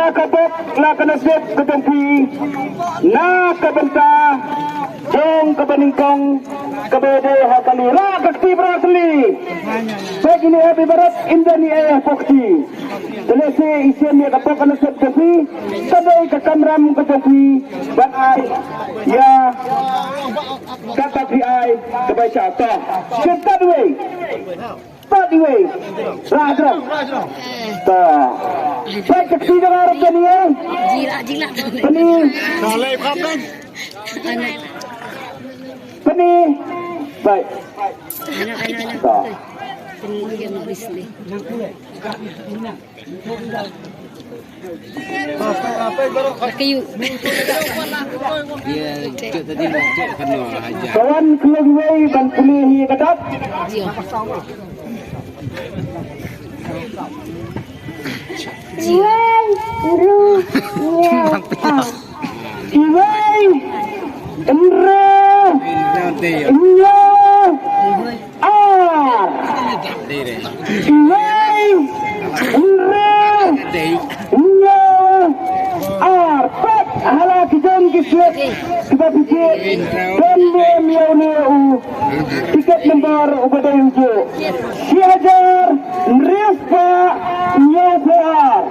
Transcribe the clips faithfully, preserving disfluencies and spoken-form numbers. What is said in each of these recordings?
Ka bok la ka nasib ka jong phi na ka bynta jong kaba nyngkong kaba dei ha kali. Rah ka kti bra tylli. Peit ine, ha Barat ynda ine ha pokti. Te lehse i shem ïa ka bok ka nasib jong phi, ka dei ka kamram ka jong phi ban ai ïa kata phi ai kaba sha ta. Shem ta dei. Pat iwei. Rah jrong. Ta. Pat ka kti jong nga ruh kane, eh. Jila, jila. Peni. Peni. Pat. Ta. Peni dia mau di sini. Kayu. Dia cek tadi, cek kena aja. Kawan, khlem wei ban pule hi ka dap. Jia. Iwei, ru, iwei, ah. Iwei, ynru, ynru, ar. Iwei, ynru, ynru, ar. Pat ha la ki jong ki slip kiba phi jied, don ne em ïa une u tiket number uba dei u juh. Shi hajar hynriew spah hynñiewphew ar.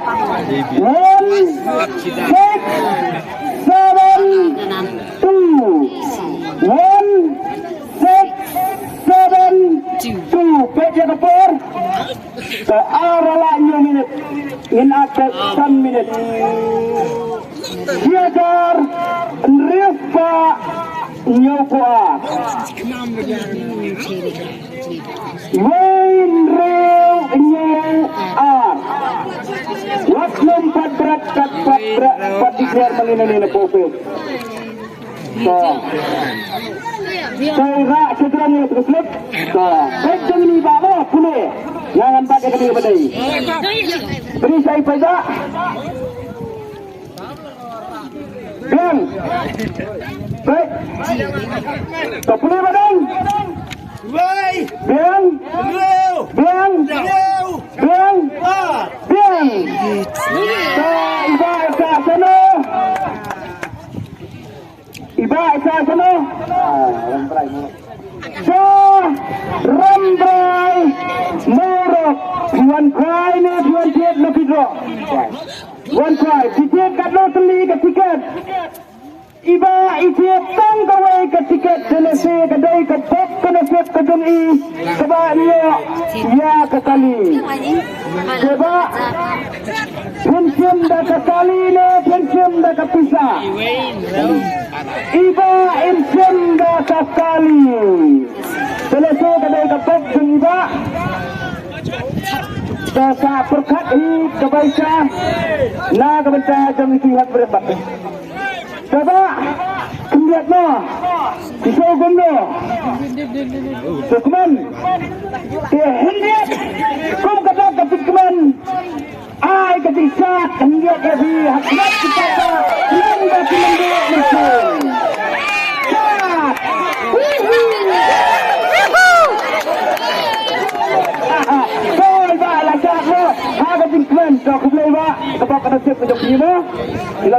One six seven two. One six seven two. Peit ïa ka por. Ka ar la hynñiew minit. Ngin ap ka san minit. Shi hajar hynriew spah hynñiewphew ar. Wei hynriew hynñiew ar. Wat nym pat bret, pat bret, pat declare ma ngi na ngi na pawpet. To. To, rah sha jrong ïa ka slip. To. Peit jong ngi ba mo pule. Ngan bat ïa ka dei ba dei. Bri sai peit ba. Biang. Peit. To pule ba dei. Wei. Biang. Hynriew. Biang. Hynriew. Biang. Ah. Biang. To, iba sa sano. Iba isa sano. Sa Rambrai Murok. Phi wan kwai ne phi wan thied lucky draw? Wan kwai. Phi thied katno tylli ka tiket? Iba i thied tang kawei ka tiket, te lehse ka dei ka bok ka nasib ka jong i kaba ïoh ïa ka kali. Te ba phin shim da ka kali ne phin shim da ka pisa? Iba in shim da ka kali. Te lehse ka dei ka bok jong iba. Te sa pyrkhat hi ka baisa na ka bynta jong i Hep Brem Bat. Te ba khyndiat mo. Ki shu kumno. Te kmen. Te khyndiat. Kum kata ka pit kmen. Ai ka ti sat khyndiat ïa phi ha khmat ki pata. Kmen ba ki myndu mynsiem. Sat. Woohoo. Koi ba la sat mo. Ha ka jingkmen. To khublei ba. Ka bok ka nasib ka jong phi mo.